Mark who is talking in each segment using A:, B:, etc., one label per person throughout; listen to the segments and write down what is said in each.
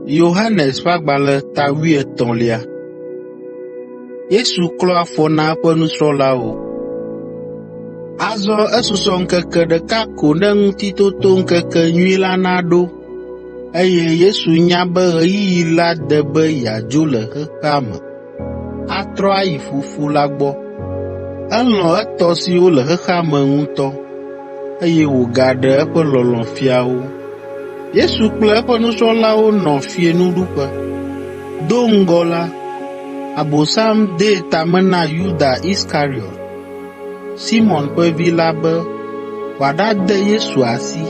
A: Yohanes ƒe agbalẽ ta wuietɔ̃lia. Yesu klɔ afɔ na eƒe nusrɔ̃lawo. Azɔ esusɔ ŋkeke ɖeka ko ne Ŋutitotoŋkekenyui la naɖo, eye Yesu nya be ɣeyiɣi la de be yeadzo le xexea me, atrɔ ayi Fofo la gbɔ. Elɔ̃ etɔ siwo le xexea me ŋutɔ, eye wògaɖe eƒe lɔlɔ̃ fia wo. Yesu kple eƒe nusrɔ̃lawo nɔ fiẽnuɖuƒe. Do ŋgɔ la, Abosam dee ta me na Yuda Iskariɔt, Simɔn ƒe vi la be wòaɖade Yesu asi.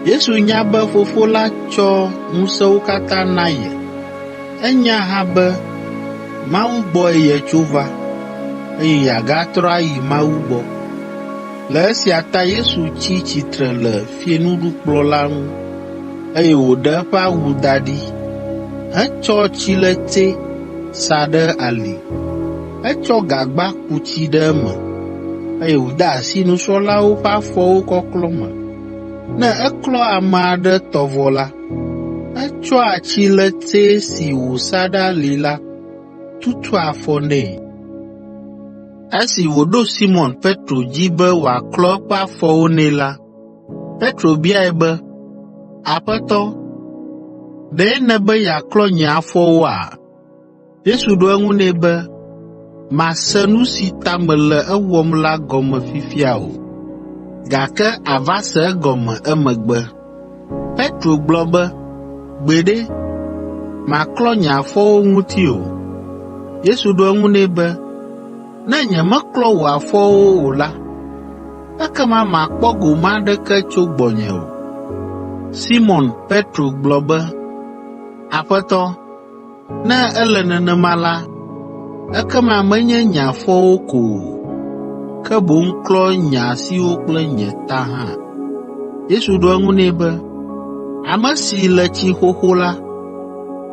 A: Yesu nya be Fofo la tsɔ ŋusẽwo katã na ye. Enya hã be Mawu gbɔe yetso va, eye yeagatrɔ ayi Mawu gbɔ. Le esia ta Yesu tsi tsitre le fiẽnuɖukplɔ̃ la ŋu, eye wòɖe eƒe awu da ɖi, hetsɔ tsiletsɛ sa ɖe ali. Etsɔ gagba ku tsi ɖe eme, eye wòde asi nusrɔ̃lawo ƒe afɔwo kɔklɔ me. Ne eklɔ ame aɖe tɔ vɔ la, etsɔa tsiletsɛ si wòsa ɖe ali la tutua afɔ nɛ. Esi wòɖo Simɔn Petro dzi be wòaklɔ eƒe afɔwo nɛ la, Petro biae be, “Aƒetɔ, ɖe nèbe yeaklɔ nye afɔwoa?” Yesu ɖo eŋu nɛ be, “Màse nu si ta mele ewɔm la gɔme fifia o, gake àva se egɔme emegbe.” Petro gblɔ be, “Gbeɖe, màklɔ nye afɔwo ŋuti o.” Yesu ɖo eŋu nɛ be, “Ne nyemeklɔ wò afɔwo o la, ekema màkpɔ gome aɖeke tso gbɔnye o.” Simɔn Petro gblɔ be, “Aƒetɔ, ne ele nenema la, ekema menye nye afɔwo ko o, ke boŋ klɔ nye asiwo kple nye ta hã.” Yesu ɖo eŋu nɛ be, “Ame si le tsi xoxo la,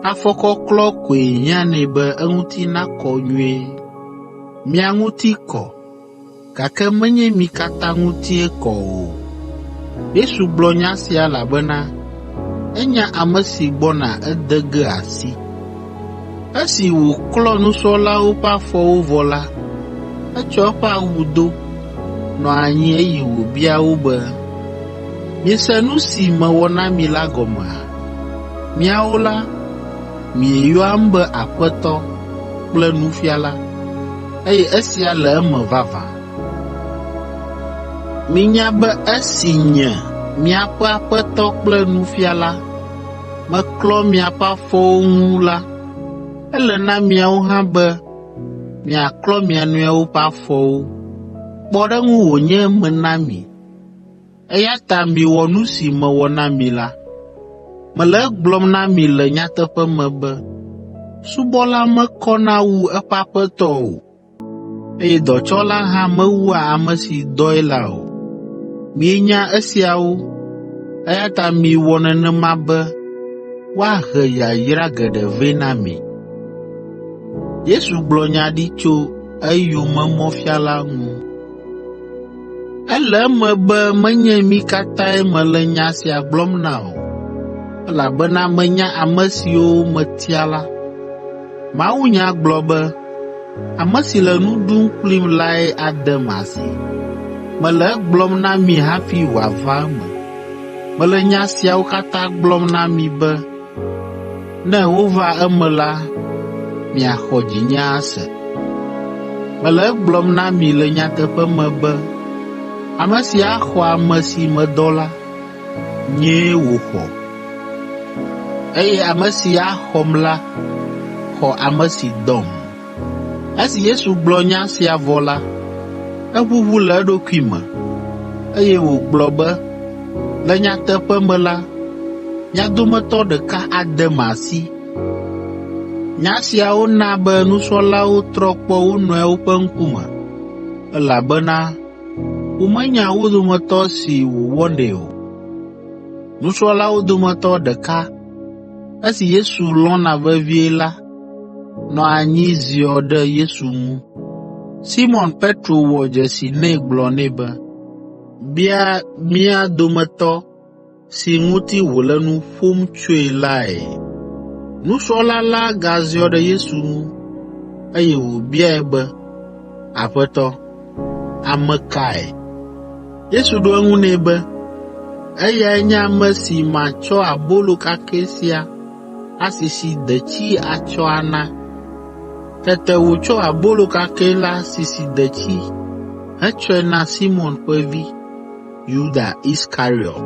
A: afɔkɔklɔ koe hiã nɛ be eŋuti nakɔ nyuie. Mia ŋuti kɔ, gake menye mi katã ŋutie kɔ o.” Yesu gblɔ nya sia elabena enya ame si gbɔna ede ge asi. Esi wòklɔ nusrɔ̃lawo ƒe afɔwo vɔ la, etsɔ eƒe awu do, nɔ anyi eye wòbia wo be, “Miese nu si mewɔ na mi la gɔmea? Miawo la, mieyɔam be Aƒetɔ kple Nufiala, eye esia le eme vavã. Minya be esi nye, miaƒe Aƒetɔ kple Nufiala, meklɔ miaƒe afɔwo ŋu la, ele na miawo hã be miaklɔ mia nɔewo ƒe afɔwo. Kpɔɖeŋu wònye mena mi, eya ta miwɔ nu si mewɔ na mi la. Mele egblɔm na mi le nyateƒe me be subɔla mekɔna wu eƒe aƒetɔ o, eye dɔtsɔla hã mewua ame si dɔe la o. Mienya esiawo, eya ta miwɔ nenema be woahe yayra geɖe vɛ na mi. Yesu gblɔ nya ɖi tso eyomemɔfiala ŋu. Ele eme be menye mi katãe mele nya sia gblɔm na o, elabena menya ame siwo metia la. Mawunya gblɔ be, ‘Ame si le nu ɖum kplim lae adem asi.’ Mele egblɔm na mi hafi wòava eme. Mele nya siawo katã gblɔm na mi be ne wova eme la, miaxɔ dzinye ase. Mele egblɔm na mi le nyateƒe me be ame si axɔ ame si medɔ la, nyee wòxɔ, eye ame si axɔm la xɔ ame si dɔm.” Esi Yesu gblɔ nya sia vɔ la, eʋuʋu le eɖokui me, eye wògblɔ be, “Le nyateƒe me la, mia dometɔ ɖeka adem asi.” Nya siawo na be nusrɔ̃lawo trɔ kpɔ wo nɔewo ƒe ŋkume, elabena womenya wo dometɔ si wòwɔnɛ o. Nusrɔ̃lawo dometɔ ɖeka, esi Yesu lɔ̃na vevie la, nɔ anyi ziɔ ɖe Yesu ŋu. Simɔn Petro wɔ dzesi nɛ gblɔ nɛ be, “Bia mía dometɔ si ŋuti wòle nu ƒom tsoe lae.” Nusrɔ̃la la gaziɔ ɖe Yesu ŋu, eye wòbiae be, “Aƒetɔ, ame kae?” Yesu ɖo eŋu nɛ be, “Eyae nye ame si matsɔ abolo kakɛ sia asisi detsi atsɔ ana.” Tete wòtsɔ abolo kakɛ la sisi detsi hetsɔe na Simɔn ƒe vi, Yuda Iskariɔt.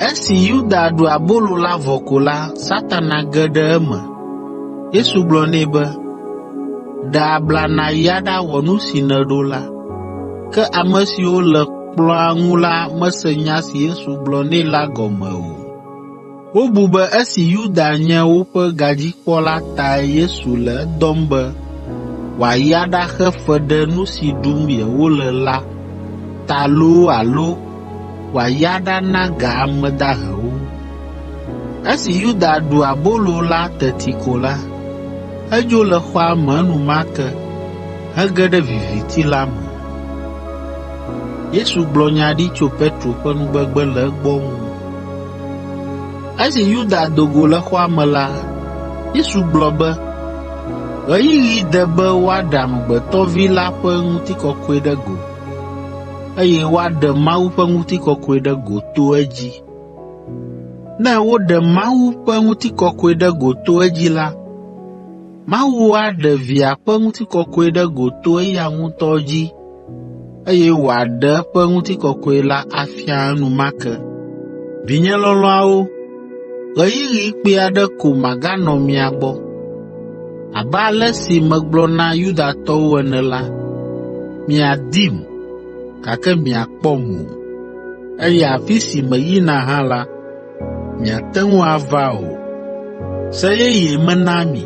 A: Esi Yuda ɖu abolo la vɔ ko la, Satana ge ɖe eme. Yesu gblɔ nɛ be, “Ɖe abla nàyi aɖawɔ nu si nèɖo la.” Ke ame siwo le kplɔ̃a ŋu la mese nya si Yesu gblɔ nɛ la gɔme o. Wobu be esi Yuda nye woƒe gadzikpɔla tae Yesu le edɔm be wòayi aɖaxe fe ɖe nu si ɖum yewole la ta loo alo wòayi aɖana ga ame dahewo. Esi Yuda ɖu abolo la teti ko la, edzo le xɔa me enumake hege ɖe viviti la me. Yesu gblɔ nya ɖi tso Petro ƒe nugbegbe le egbɔ ŋu. Esi Yuda do go le xɔa me la, Yesu gblɔ be, “Ɣeyiɣi de be woaɖe Amegbetɔ Vi la ƒe ŋutikɔkɔe ɖe go, eye woaɖe Mawu ƒe ŋutikɔkɔe ɖe go to edzi. Ne woɖe Mawu ƒe ŋutikɔkɔe ɖe go to edzi la, Mawu aɖe Via ƒe ŋutikɔkɔe ɖe go to eya ŋutɔ dzi, eye wòaɖe eƒe ŋutikɔkɔe la afia enumake. Vinye lɔlɔ̃awo, ɣeyiɣi kpui aɖe ko maganɔ mia gbɔ. Abe ale si megblɔ na Yudatɔwo ene la, miadim, gake miakpɔm o, eye afi si meyina hã la, miate ŋu ava o. Se yeye mena mi: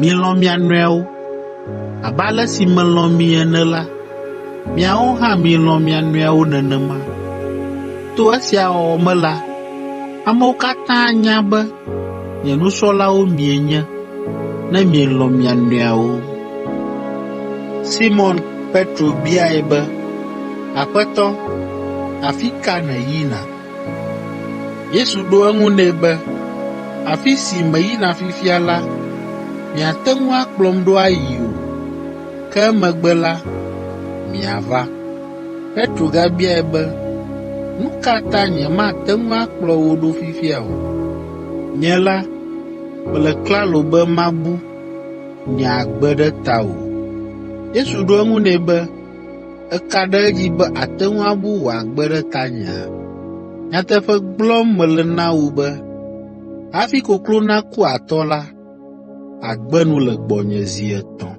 A: Milɔ̃ mia nɔewo. Abe ale si melɔ̃ mi ene la, miawo hã milɔ̃ mia nɔewo nenema. To esia wɔwɔ me la, amewo katã anya be nye nusrɔ̃lawo mienye ne mielɔ̃ mia nɔewo.” Simɔn Petro biae be, “Aƒetɔ, afi ka nèyina?” Yesu ɖo eŋu nɛ be, “Afi si meyina fifia la, miate ŋu akplɔm ɖo ayi o, ke emegbe la, miava.” Petro gabiae be, “Nu ka ta nyemate ŋu akplɔ wò ɖo fifia o? Nye la, mele klalo be mabu nye agbe ɖe tawò.” Yesu ɖo eŋu nɛ be, “Èka ɖe edzi be àte ŋu abu wò agbe ɖe tanyea? Nyateƒe gblɔm mele na wò be, hafi koklo naku atɔ la, àgbe nu le gbɔnye zi etɔ̃.”